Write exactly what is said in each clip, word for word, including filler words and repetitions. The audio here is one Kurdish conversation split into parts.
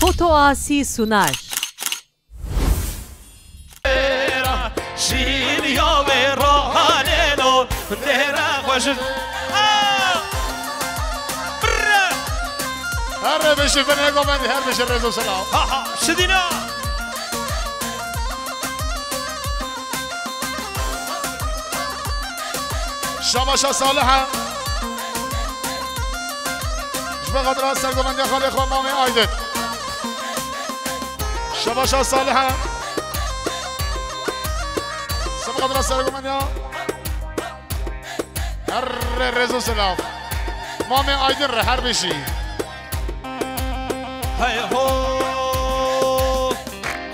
Foto Asi sunar. Şîniya wê rahanêno dêre xwe ji. Ah! Brr! Her bijî binê gomendî, her bijî rêz û silav. Ha ha, şidîna. Şabaşa Salih e. Ji bo xatira sergovendiya xalê xwe Mamê Aydin. Şabaşa Salih e. Ji bo xatira sergovendiya. Her rêz û silav. Mamê Aydin re her bijî. Hey ho,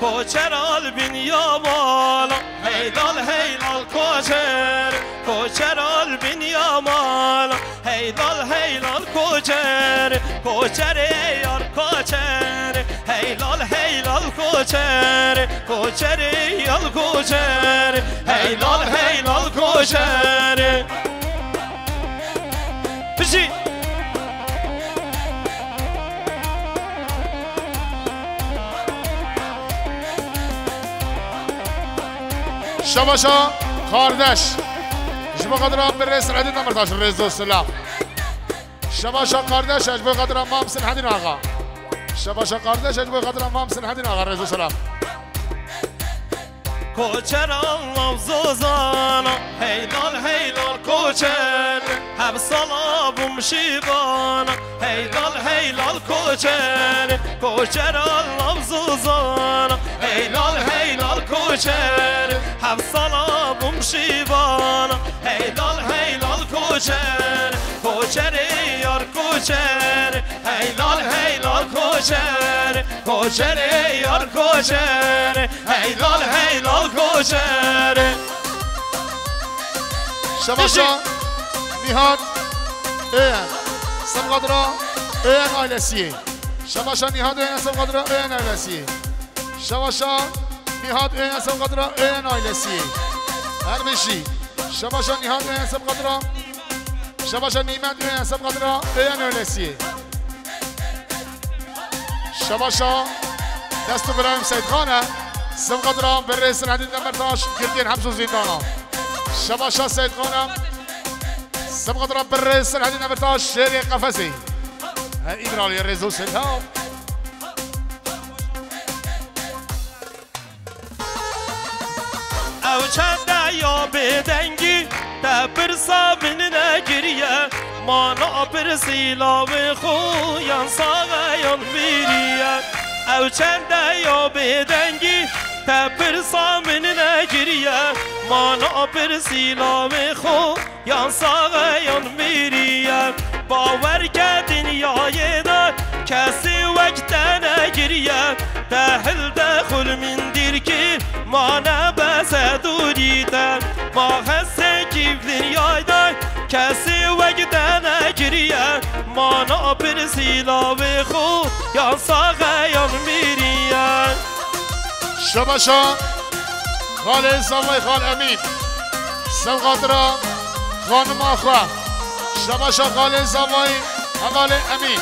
koçer al bin yamala, hey lal, hey lal koçer, koçer al bin yamala, hey lal, hey lal koçer, koçer ey yar koçer, hey lal, hey lal koçer, koçer ey yal koçer, hey lal, hey lal koçer. Bijî. Şebaşa Kardeş. Ji bo xatira birê Selahaddin Demirtaş, rêz û silav. Şebaşa Kardeş, ji bo xatira Mam Selahaddin Axa. Şebaşa Kardeş, ji bo xatira Mam Selahaddin Axa, rêz û silav. Koçer al nav zozana, hey lal, hey lal koçer, hevsala bûm şîvana, hey lal, hey lal koçer, koçer al nav zozana, hey lal, hey lal koçer, hevsala bûm şîvana, hey lal, hey lal koçer, koçer ey yar koçer, hey lal, hey lal koçer, koçer ey yar koçer, hey lal, hey lal koçer. Şebaşa Nihat Öyen. Sibqadra Öyen ailesi. Şebaşa Nihat Öyen, Sibqadra Öyen ailesi. Şebaşa Nihat Öyen, Sibqadra Öyen ailesi. Her beşi. Şebaşa Nihat Öyen, Sibqadra. Şebaşa Nimet Öyen, Sibqadra Öyen ailesi. Şebaşa dest û birayê Seydxan e. Sibqadra birê Selahaddin Demirtaş girtiyên heps û zîndana. Şebaşa Seydxan e. Sibqadra birê Selahaddin Demirtaş şêrê qefesê. He, Îmraliyê rêz û silav. Ew çende ya bêdengî, te pirsa min nekiriye, ma napirsî lawê xwe yan sax e yan mîrî ye. Ew çende ya bêdengî, te pirsa min nekiriye, ma napirsî lawê xwe yan sax e yan mîrî ye. Bawer ke dinyayê de kesî wek te nekiriye. Te hilde xul min dîrkî ma ne bese dûrî te. Ma hesê kîf dinyay de kesî wek te nekiriye. Ma napirsî lawê xwe yan sax e yan mîrî ye. Şebaşa xalê zavay xal Emîn. Sibqadra xanima xwe. Şebaşa xalê zavay hevalê Emîn.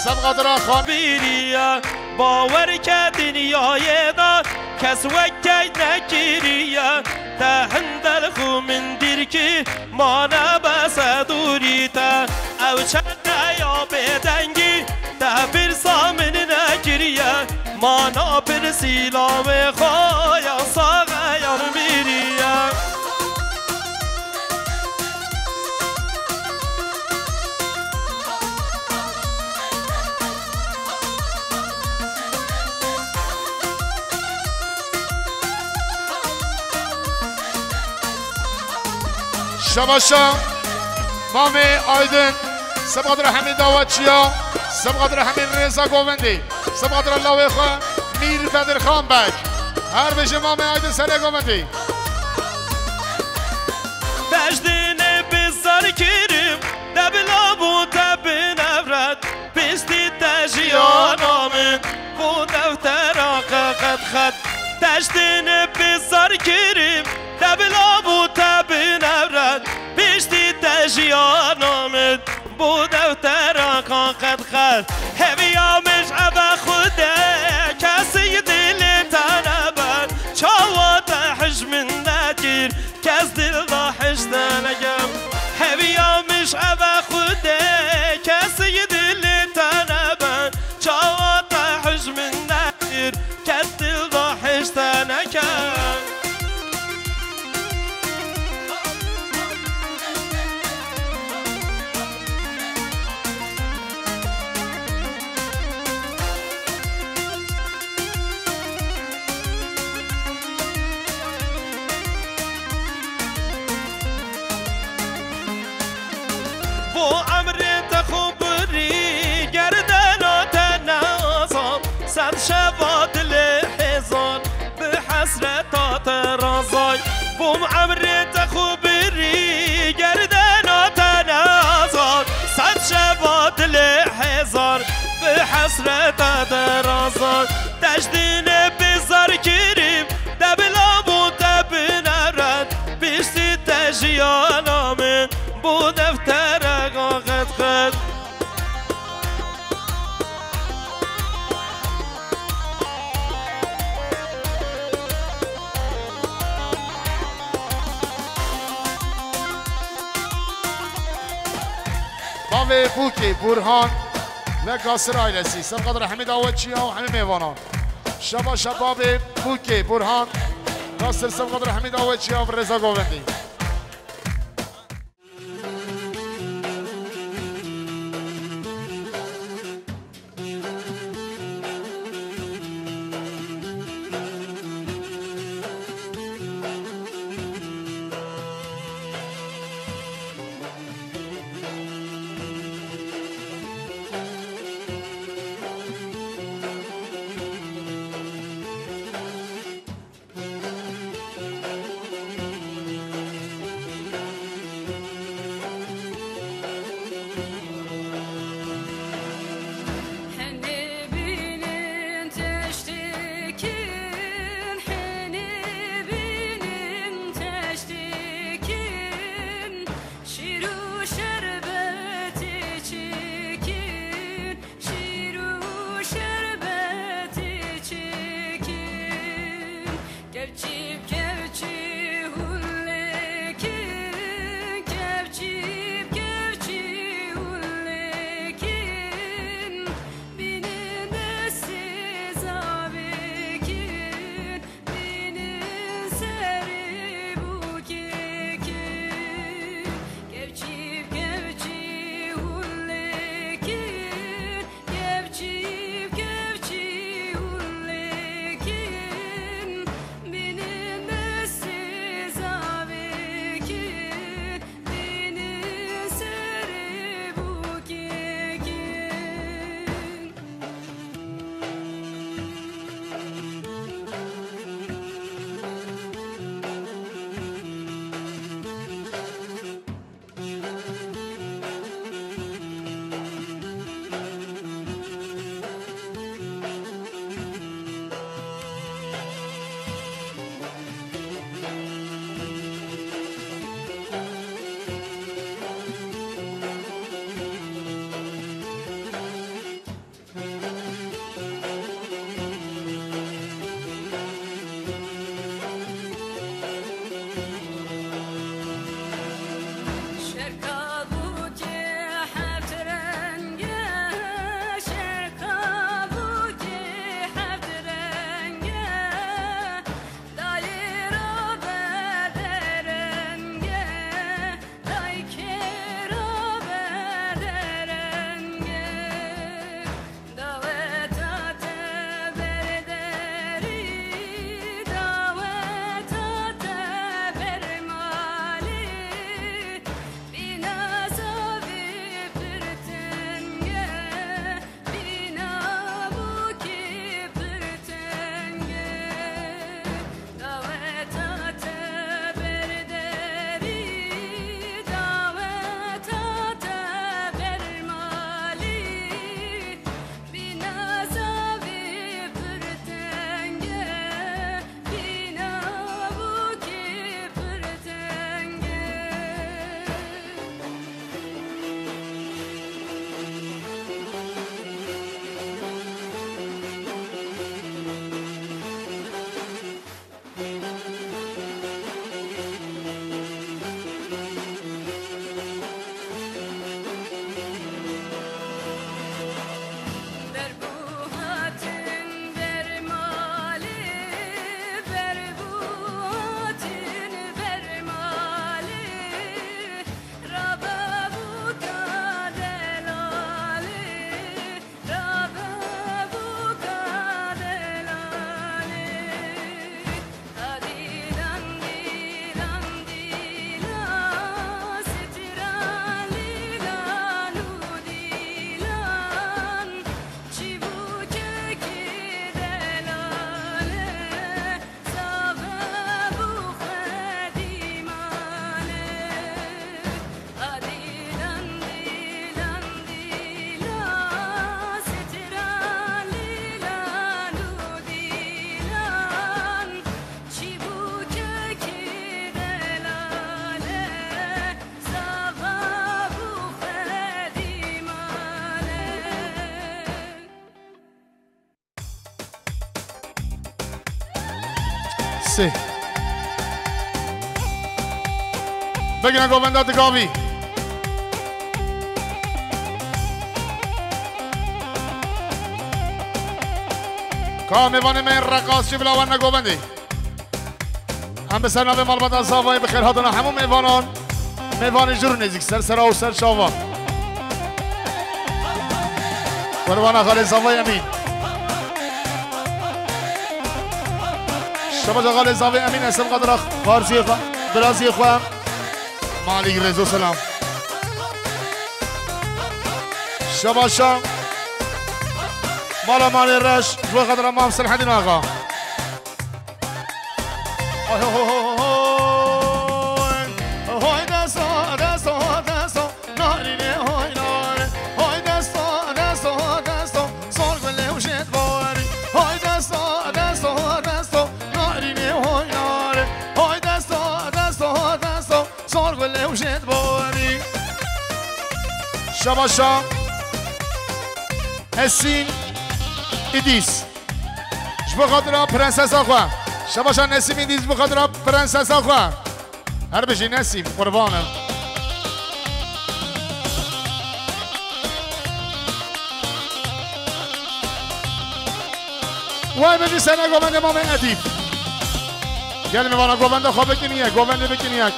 Sibqadra xan. Biriye, bawer ke dinyayê de kes wek te nekiriye. Te hindel xu min dîrkî ma ne bese dûrî te. Ew çende ya bêdengî, te pirsa min nekiriye. Ma napirsî lawê xwe ya sax e yan mîrî ye. Şebaşa Mamê Aydin, Sibqadra Hemî dawaçiya, Sibqadra Hemî rêza govendê, Sibqadra lawê xwe Mîr Bedirxan Beg. Her bijî Mamê Aydin serê govendê. Deştê ne bizar kirim, te bila bû te binevret. Piştî te jiyana min bû deftera qeqet xet. Deştê ne bizar kirim, te bila bû te binevret. Piştî te jiyana min bû deftera qeqet xet. Heviya min ji eve Xwedê Hesreta derazan, te ji dinê bizar kirîm, te bila bû te bineret, piştî te jiyana min bû deftere xet xet. Bavê Bûkê Burhan ve Kasir ailesi. Sevqet rehmî dawe çiya û hemî mêvanan. Şaba şababê Bûkê Burhan, Kasir Sevqet rehmî dawe çiya ve Reza Govendî. Bigine govenda digavî. Ka mêvanê me yên reqasçî bila werne govendê. Em bi ser navê malbata Zavayê bi xêr hatina hemû mêvanan. Mêvanê jûr nêzîk ser sera û ser çava. Qurbana xalê Zavayê Emîn. Şebaca xalê Zavê Emîn, ez sevqadira xarziyê xwe, biraziyê xwe. Malî rêz û selam. Şebaşa. Mala malê reş, ji bo xatira mam Selhedîn Axa. Oy, oy, oy, oy. Hoy desta, desta, desta, narînê hoy nare. Hoy desta, desta, desta, sor gulê û jêt borî. Hoy desta, desta, desta, narînê hoy nare. Hoy desta, desta, desta, sor gulê û jêt borî. Şebaşa. Nesîm Îdîs. Ji bo xatira prensesa xwe. Şebaşa Nesîm Îdîs ji bo xatira prensesa xwe. Her bijî Nesîm, qurban im. Wey bijî sene govendê mamê Edîb. Gelê mêvana govenda xwe bikin yek, govendê bikin yek.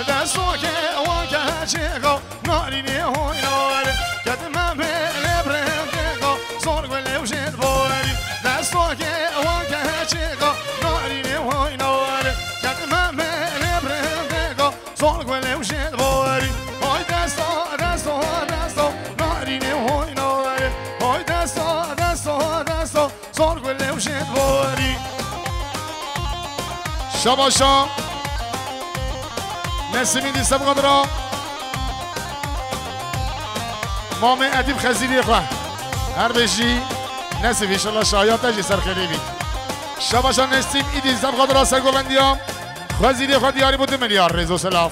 Destokê wan keçê xwe. Narînê hoy nare, kedime mêlê brendê xwe, zor gulê û jêt borî. Destokê wan keçê xwe, narînê hoy nare, kedime mêlê brendê xwe, zor gulê û jêt borî. Hoy desta, desta, desta, narînê hoy nare. Hoy desta, desta, desta, Zor gulê û jêt borî. Şabaşa. Nesîmî dî sebqadira. Mamê Edîb Xezîrê xwe. Her bijî Nesîm, înşallah şahiya te jî ser xêrê bî. Şabaşa Nesîm îdî sebqadira sergovendiya. Xezîrê xwe diyarî bû du milyar. Rêz û selav.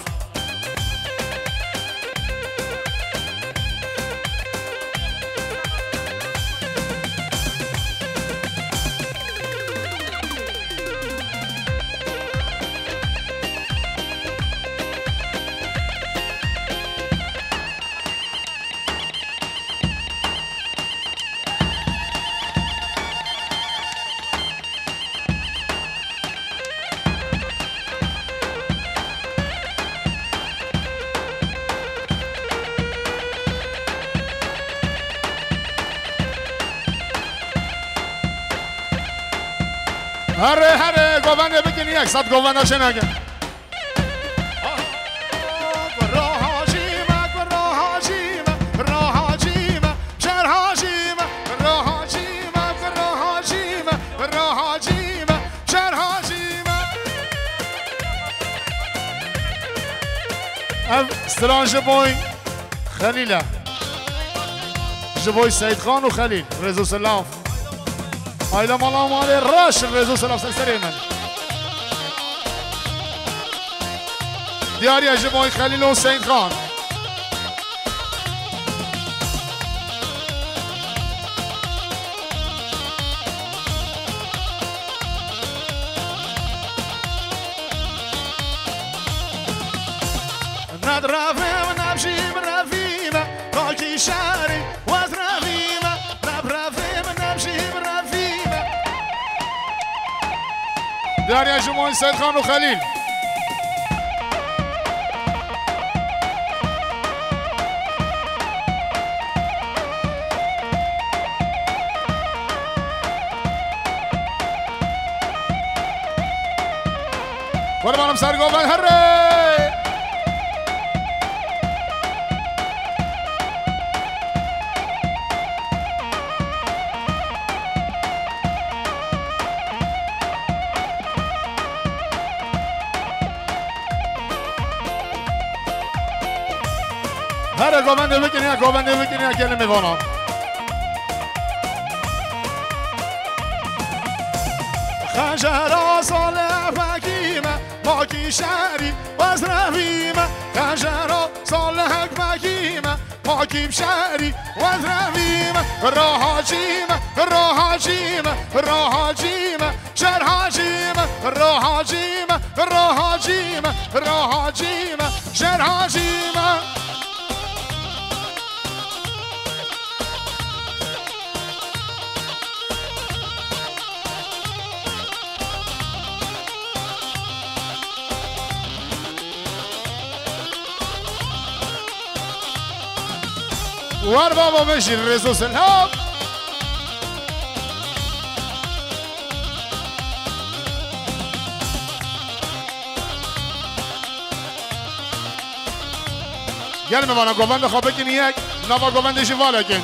Herê, herê, govendê bikin yek sed govenda şêneke. Kuro hacî me, kuro hacî me, kuro hacî me, şer hacî me, kuro hacî me, kuro hacî me, kuro hacî me, şer hacî me. Ev stran ji boy Xelîl e. Ji boy Seyîdxan û Xelîl. Rêz û selam. Aile mala malê reş, rêz û selam ser serê min. Diyariye ji boy Xelîl û Seyîdxan. Nedrafim nebjîm revîme, kakî şerî wez revîme, nebrevim nebjîm revîme. Derya ji Moîn Serkan û Xelîl. Qurbanım Sergoven herre. Here govendê bikiniye, govendê bikiniye gelê mêvanan. Xenjera salê fekî me, makî şerî wez revî me. Xenjera salê fekî me, makî şerî wez revî me. Rahacî me, rahacî me, rahacî me. Şer hacî me, ro hacî me, ro hacî me, ro hacî me, şer hacî me. War baba me jî rêz û selam. Gel me vana govenda xwe bikin yek, nava govendê jî valekin.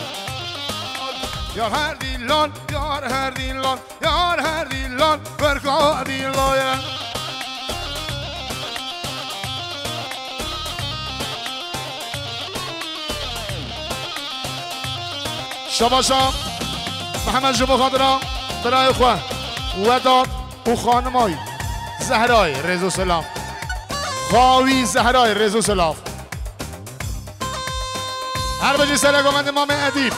Yar her dîlan, yar her dîlan. Yar her dîlan, berka dîlaye. Şabaşa Mihemed ji bo xatira birayê xwe Wedat û xanimay Zehrayê rêz û selam. Xawî Zehrayê rêz û selam. Her bijî serê govendê Mamê Edîb.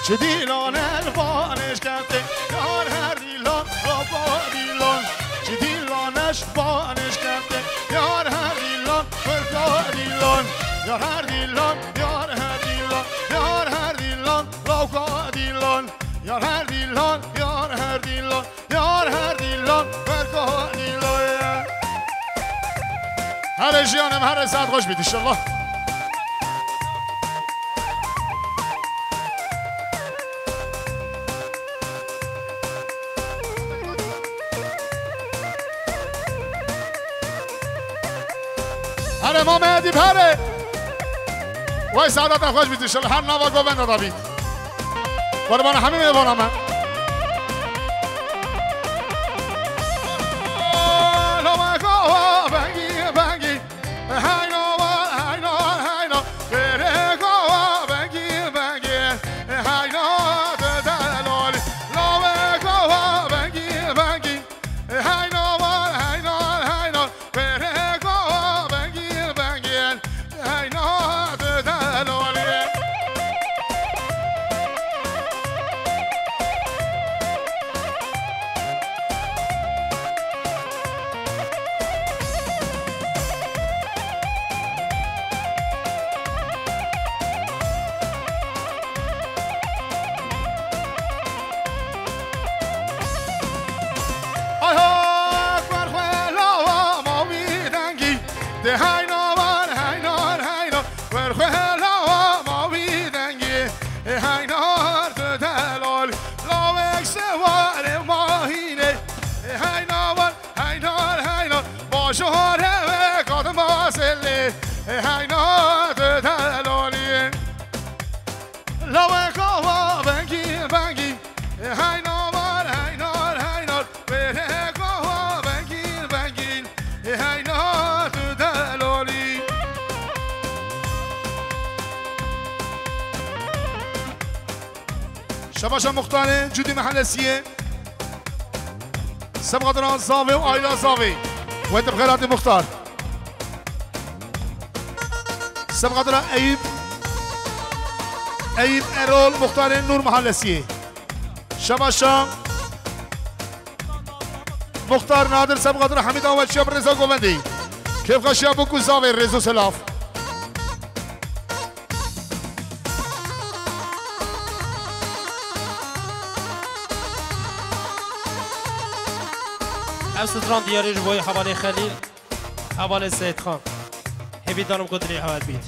Ji dîlan el vanêj kevtê, yar her dîlan rapa dîlan. Ji dîlan eş vanêj kevtê, yar her dîlan rapa dîlan. Yar her dîlan, yar her dîlan, yar her dîlan rapa dîlan. Yar her dîlan, yar her dîlan. Yar her dîlan, berka dîlan. Here jiyanim, here saet xweş bît inşallah. Here Mamê Edîb here. Way saadeta xweş bît inşallah. Her nava govenda da bît. Qurbana hemî mêvana me. Pêrêka vengî vengî, heyna tu delolî. Ay ha, kwer xwe lawa ma wî dengî. De heyna wan, heyna, heyna, kwer xwe lawa ma wî dengî. E heyna tu delal, lawek sewarê mahînê. E heyna wan, heyna, heyna, bajare ve kadma selê. E heyna tu delalî. Laweka wa vengî vengî. Heyna war, heynar, heynar. Pêreka wa vengî vengî. Heyna tu delalî. Şebaşa Muxtarê Cudî Mehellesiyê. Sebqadra Zavê û Ayla Zavê. Wê te bi xêr hatî Muxtar. Sebqadra Eyüp, Eyüp Erol, Muxtarê Nûr Mahallesiyê. Şebaşa Muxtar Nadir, sebqadra Hemîd Aweçiya bi rêza govendî. Kêfxweşiya bûk û zavê rêz û selav. Ev stran diyarî ji bo hevalê Xelîl. Hevalê Seyîdxan. Hêvî danim ku dilê hewe bît.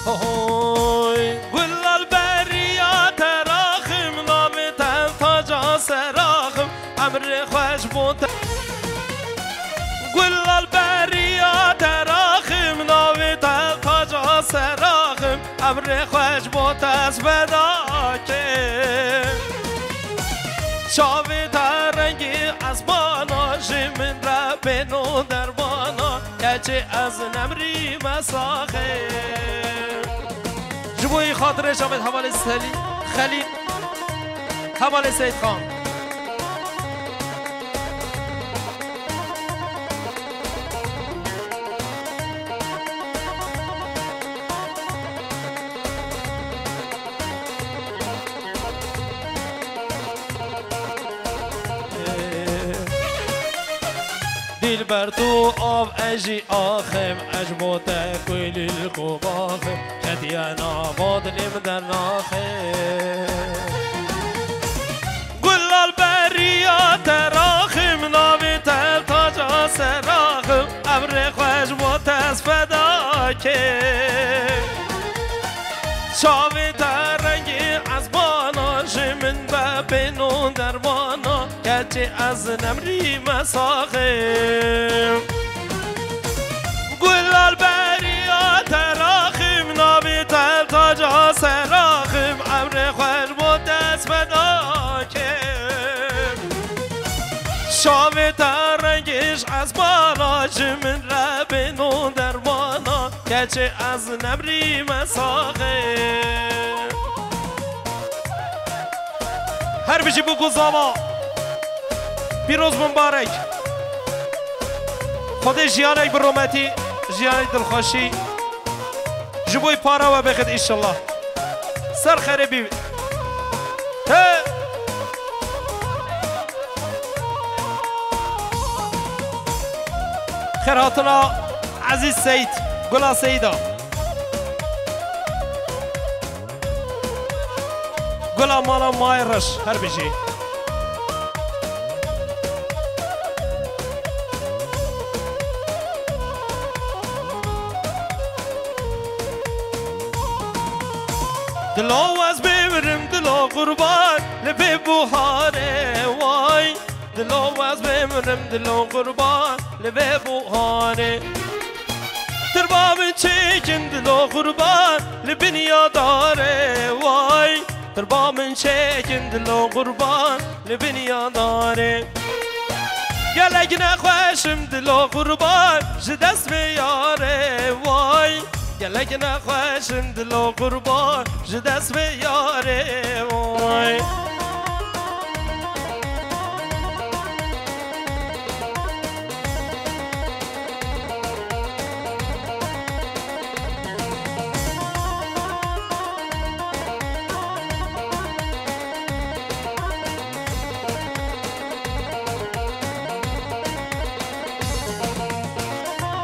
Hoy, gulal beriya teraxim, navê te taca seraxim, emrê xweş bo te. Gulal beriya teraxim, navê te taca seraxim. Emrê xweş bo te ez feda kim. Çavê te rengê esmana, ji min re bêno dermana, keçê ez nemrîme saxê. Ji bo wî xatirê çavê te hevalê Selî-, Xelîl, hevalê Seyîd Xan. Dilber tu av, ez jî axim, ez ji bo te kulîlk û baxim, xetiye nava dilê min dernaxim. Gulal beriya te raxim, navê te taca ser raxim, emrê xwe ji bo te ez feda kim. Çavê te rengê ezmana, ji min be bêno dermana, keçê ez nemrîme saxim. Gulal beriya te raxim, navê te taca ser raxim, emrê xwe ji bo te ez feda kim. Çavê te rengê ji ezmana, ji min re bêno dermana, keçê ez nemrîme saxê. Her bijî bû ku zava. Pîroz mubarek. Xwedê jiyanek bi rometî, jiyanek dilxweşî. Ji bo wî para we bixit înşallah. Ser xerê bî. He! Xêr hatina Ezîz Seyîd, Gula Seyîda. Gula mala Mayê Reş, her bijî. Dilo ez bimirim, dilo qurban li vê buharê way. Dilo ez bimirim, dilo qurban li vê buharê. Tirba min çêkin, dilo qurban li binya darê way. Tirba min çêkin, dilo qurban li binya darê. Gelek nexweşim, dilo qurban ji dest vê yarê way. Gelek nexweşim, dilo qurban ji dest vê yarê way.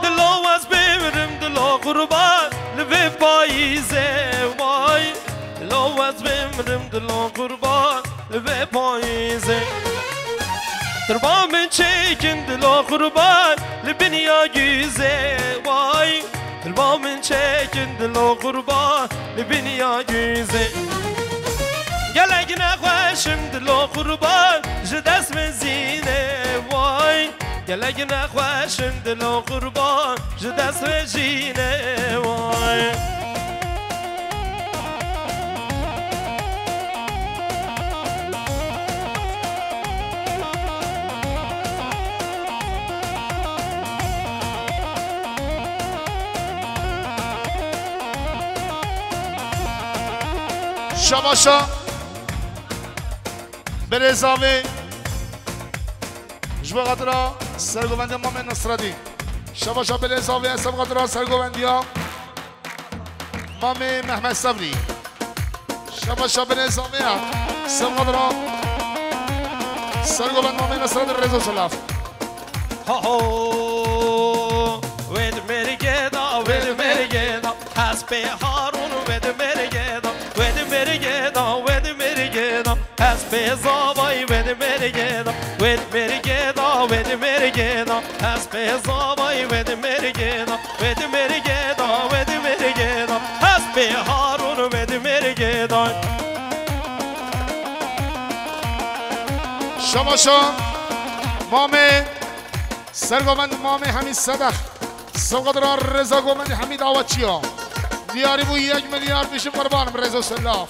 Dilo ez bimirim, dilo qurban li vê payîzê way. Dilo ez bimrim, dilo qurban li vê payîzê. Tirba min çêkin, dilo qurban li binya güzê way. Tirba min çêkin, dilo qurban li binya güzê. Gelek nexweşim, dilo qurban ji dest mezînê way. Gelek nexweşim, dilo qurban ji dest wê jînê way. Şabaşa birêzavê. Ji bo xatira sergovendiya Mamê Nesredî. Şabaşa bilê zavê, ez bi xatira sergovendiya Mamê Mehmet Sevrî. Şabaşa bilê zavê, ez bi xatira sergovend Mamê Nesredî, rêz û silav. Ha ho! Wê di mêrgê de, wê di mêrgê de, hespê Harûn wê di mêrgê de, wê di mêrgê de, wê di mêrgê de. Hespê zavay wê di mêrgê de, wê di mêrgê de, wê di mêrgê de. Hespê zavay wê di mêrgê de, wê di mêrgê de, wê di mêrgê de. Hespê Harûn wê di mêrgê de. Şabaşa Mamê Sergovend Mamê Hemîd Sedex. Sewqedira Reza Govendî Hemîd Awaçiya. Diyarî bû yek milyar, dişim qurbanim rêz û silav.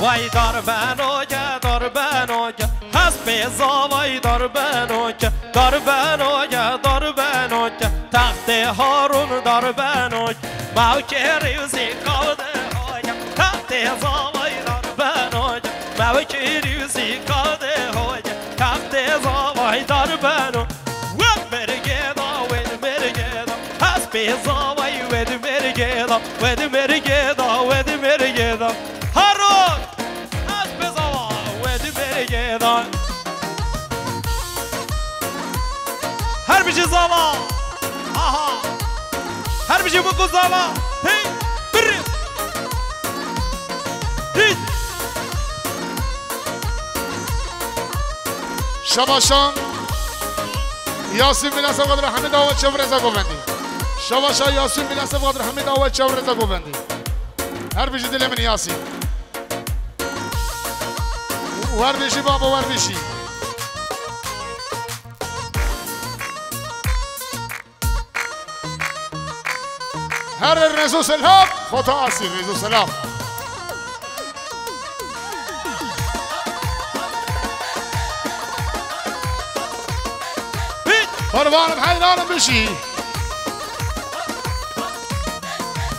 Vay darbenoke, darbenoke, hespê zavay darbenoke, darbenoke, darbenoke, textê Harun darbenoke, mewkê rîzî kavde hoke, textê zavay darbenoke, mewkê rîzî kavde hoke, textê zavay darbenoke. Wed mergê da, wed mergê da, hespê zavay wed mergê da, wed mergê da, wed mergê da. Harun! Ez bi zava, wê di mêrê gêdan. Her bijî zava. Aha. Her bijî min ku zava. Hey. Bir. Hey. Şabaşan. Yasîn Bila Sevqadir Hemîd Awe Çevreza Govendî. Şabaşan Yasîn Bila Sevqadir Hemîd Awe Çevreza Govendî. Her bijî dilê min Yasîn. Werbêjî babo, werbêjî. Her rêzo selam, Xota Asî rêzo selam. Qurbanim heyranim bijî.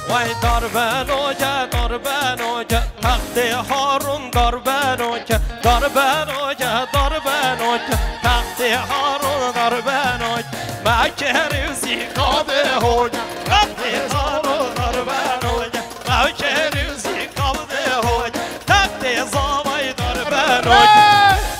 Vay darbenoke, darbenoke, textê Harun darbenoke, darbenoke, darbenoke, textê Harun darbenoke, me kerî zî qadê hoke, textê Harun darbenoke, me kerî zî qadê hoke, textê zavay darbenoke,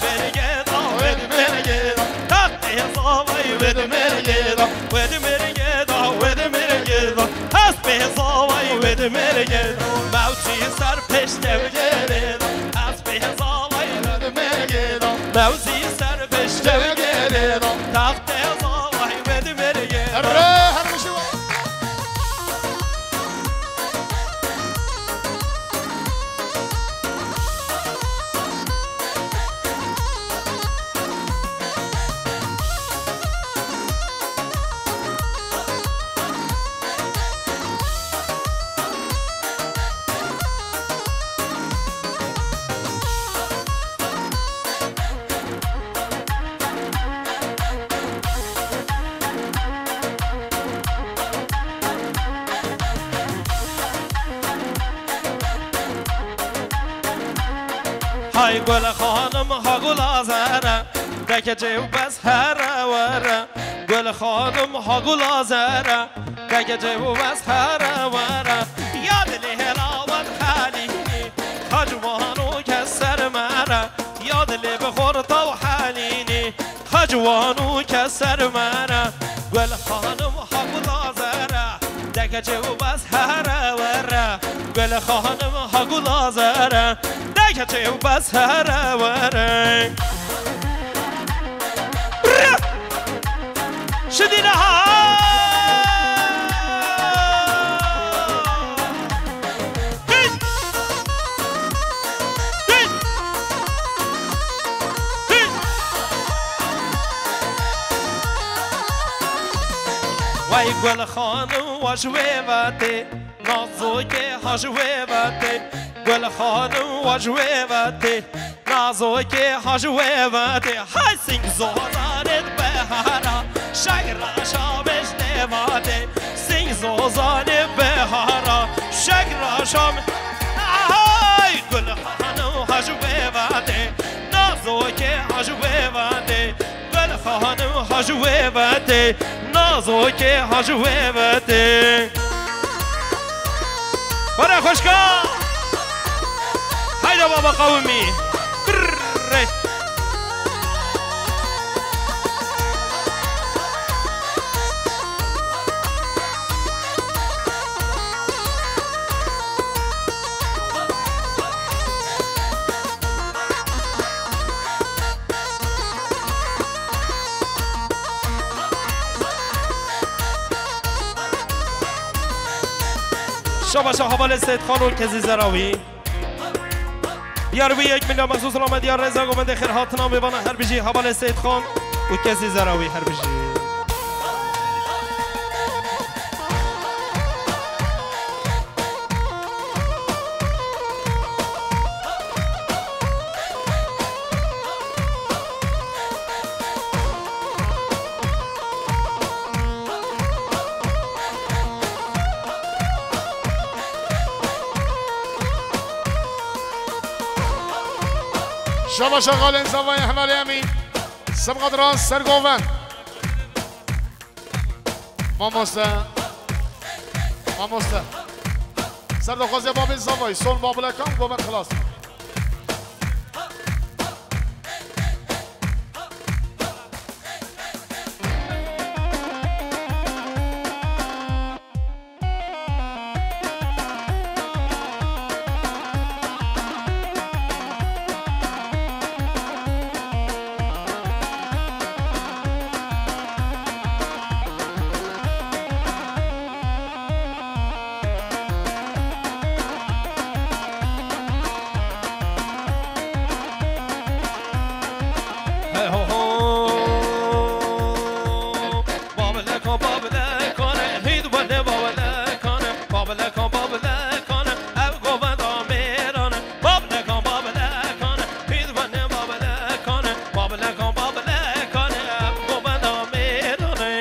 mergê da, wed mergê da, textê zavay wed mergê da, wed mergê da, wed mergê da. Hespê zavay wê di mêrgê da, mewçî ser pêşte gêrê da. Hespê zavay wê di mêrgê da, mewçî ser pêşte gêrê da. Textê zavay wê di mêrgê da. Erre, her bijî we. Hay Gul Xanim, ha Gul Azere, de keçê û bes here were. Gul Xanim, ha Gul Azere, de keçê û bes here were. Ya dilê hela wed xelînî, ha ciwan û kes ser mere. Ya dilê bi xorta û helînî, ha ciwan û kes ser mere. Gul Xanim, ha Gul Azere, de keçê û bes here were. Gul Xanim, ha Gul Azere, de keçê û bes here were. Şidîne ha! Hey! Hey! Hey! Vay Gul Xanim, wa ji wê ve tê. Nazokê ha ji wê ve tê, Gul Xanim wa ji wê ve tê. Nazokê ha ji wê ve tê. Hay sing zozanê bihara, şegra şamê ji nêva tê. Sing zozanê bihara, şegra şamê. Hay Gul Xanim ha ji wê ve tê, Nazokê ha ji wê ve tê. Gul Xanim ha ji wê ve tê, Nazokê ha ji wê ve tê. Were xweşka! Hayda baba qewimî! Brrrr! Şabaşa hevalê Seyîdxan û Kezî Zerawî. Diyar wî yek milya mexsûs Ramediya Reza Govendê xêrhatina mêvana her bijî hevalê Seyîdxan û Kezî Zerawî her bijî. Şabaşa xalên zavayê hevalê Emîn. Sibqat rast ser govend. Mamoste. Mamoste. Ser daxwaziya babê zavayê. Son babilekan govend xilas. Hey ho ho. Babileko, babilekane, hîd bende babilekane, babileko, babilekane, ev govenda mêrane, babileko, babilekane, hîd bende babilekane, babileko, babilekane, ev govenda mêrane.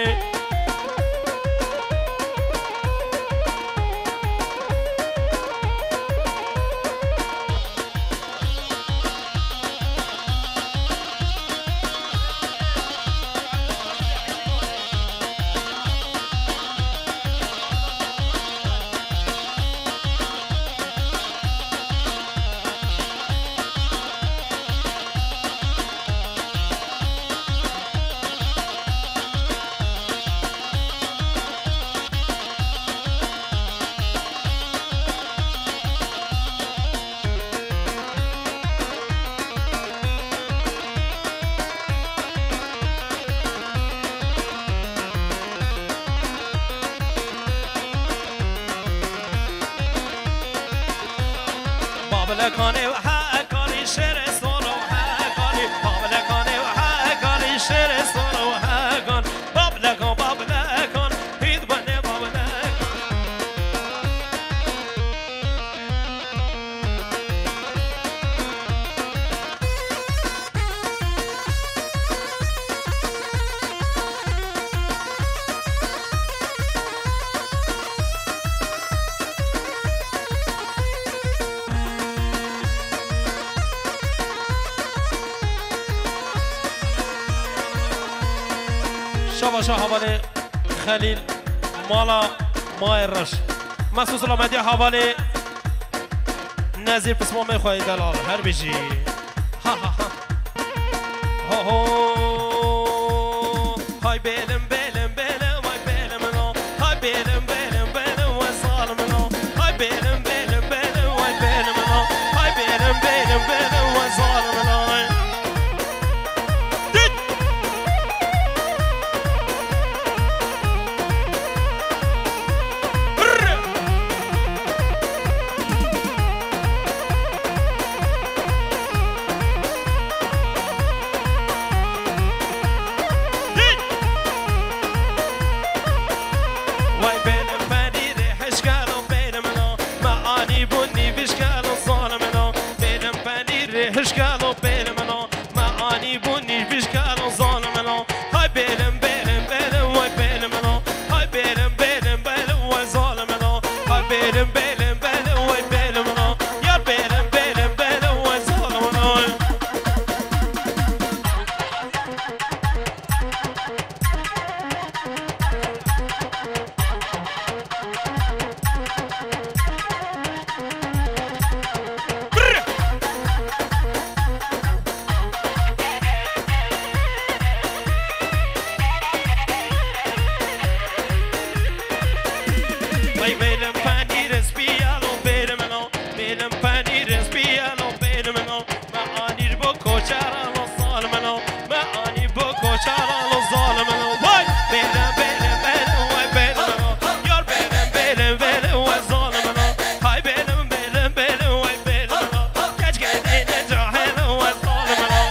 Babilekanê û hekanî şêrê sor û hekanî. Babilekanê û hekanî şêrê sor û hekan. Babilekan, babilekan, hîd bende babilekan. Şabaşa havalê Xelîl, mala Mayê Reş. Mesûd Silamediya havalê Nezîr pismamê xwe yê delal. Her bijî. Ha ha ha. Ho ho. Hay bêlim bêlim bêlim, hay bêlim lo. Hay bêlim bêlim bêlim, we zalim lo. Hay bêlim bêlim bêlim, hay bêlim lo. Hay bêlim bêlim bêlim, we zalim lo. Dit. Way bêlim penîrê hişkelo bêlim lo, me anî bûn nîvîşkelo zalim lo. Bêlim penîrê hişkelo bêlim lo, me anî bûn nîvîşkelo zalim lo. Hay bêlim, bêlim, bêlim, way bêlim lo. Hay bêlim, bêlim, bêlim, way zalim lo. Hay bêlim, bêlim, bêlim, way bêlim lo. Yar bêlim, bêlim, bêlim, way zalim lo. Vay bêlim penîrê spî yalo bêlim lo, bêlim penîrê spî yalo bêlim lo. Me anî bo koçera lo zalim lo, me anî bo koçera lo zalim lo. Vay bêlim bêlim bêlim, vay bêlim lo. Yar bêlim bêlim bêlim, vay zalim lo. Hay bêlim bêlim bêlim, vay bêlim lo. Keç gedê ne cahil, vay zalim lo.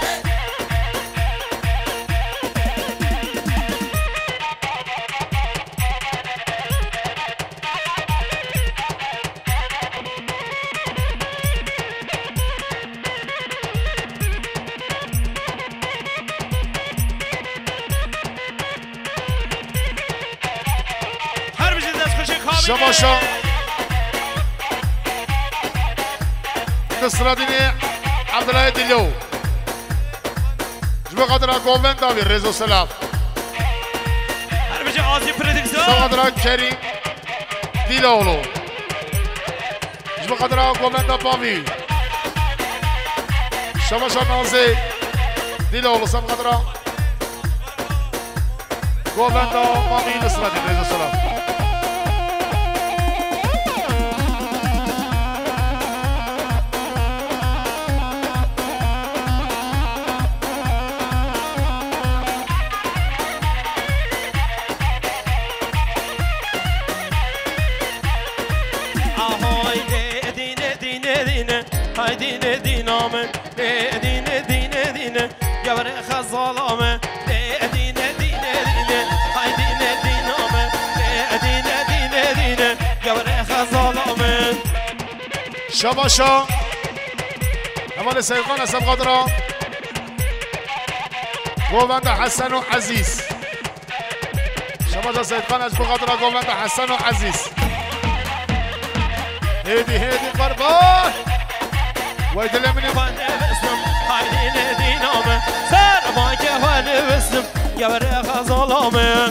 Her bijî destxweşê Kamîlê. Şabaşa. Nisradînê Abdullah Dilo. Ji bo xatira govenda wî rêz û selam. Her bijî Azî Prodüksiyon. Ji bo xatira Kerîm Dîloğlu. Ji bo xatira govenda Bavî. Şebaşa Nazê Dîloğlu, ji bo xatira govenda Mamî Nusretî, rêz û selam. Ahay dê dîne dîne dîne, hay dîne dîna min. Dê dîne dîne dîne, geverê xezala min. Dê dîne dîne dîne, hay dîne dîna min. Dê dîne dîne dîne, geverê xezala min. Şebaşa. Hevalê Seyxan Esef Xadira. Govenda Hesen û Ezîz. Şebaşa Seyxan, ez ji bo xatira govenda Hesen û Ezîz. Hêdî, hêdî, qurban. Wey dilê min ê. Xwe nivîsim, haydî nedîna min. Ser bake xwe nivîsim, geverê xezala min.